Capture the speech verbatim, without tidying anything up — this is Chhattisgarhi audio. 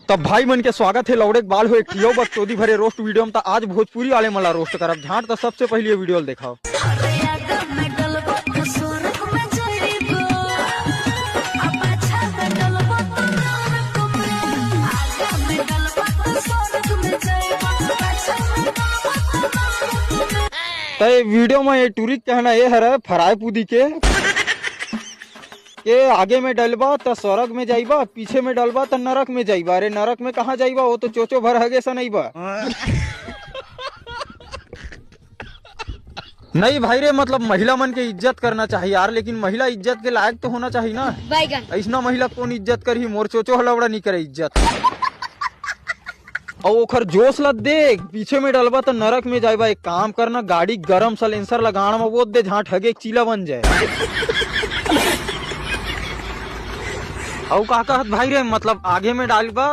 तब भाई मन के स्वागत हे लौड़े के बाल हो एक ठियो बकचोदी भरे रोस्ट वीडियो में। त आज भोजपुरी वाले मन ला रोस्ट करब। झांट त सबसे पहले ये वीडियो ल देखाओ। त ये वीडियो में ये टूरी के कहना ये हरे फराय पूदी के के आगे में डलबा त स्वर्ग में जाइबा, पीछे में डलबा त नरक में जाइबा। अरे नरक में कहाँ जाइबा, वो तो चोचो भर हगे सनइबा। नहीं भाई रे, मतलब महिला मन के इज्जत करना चाहिए यार, लेकिन महिला इज्जत के लायक तो होना चाहिए ना। बैगन। ऐसना महिला कौन इज्जत करही, मोर चोचो ह लौड़ा नहीं करे इज्जत। अउ ओखर जोश ला देख, पीछे में डलबा त नरक में जाइबा। एक काम करना, गाड़ी गरम सलेंसर ला गाड़ में बोत दे, झांट हगे एक चीला बन जाए। अउ का कहत भाई रे, मतलब आगे में डालबा